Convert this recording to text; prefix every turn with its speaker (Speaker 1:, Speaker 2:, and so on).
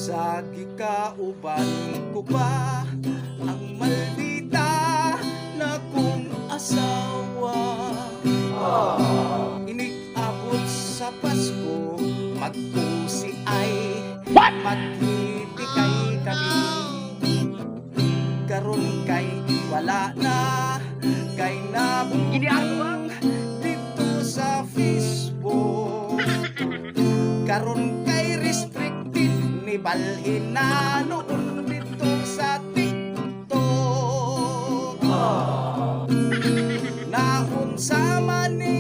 Speaker 1: Sa gikauban ko pa ang maldita na kong asawa. Inig-abot sa Pasko, magkusi ay maghitikay kami. Karon kay wala na, kay nabutang dito sa Facebook. Karon kay restricted, ni balhin na noon dito sa TikTok. Naunsa man ni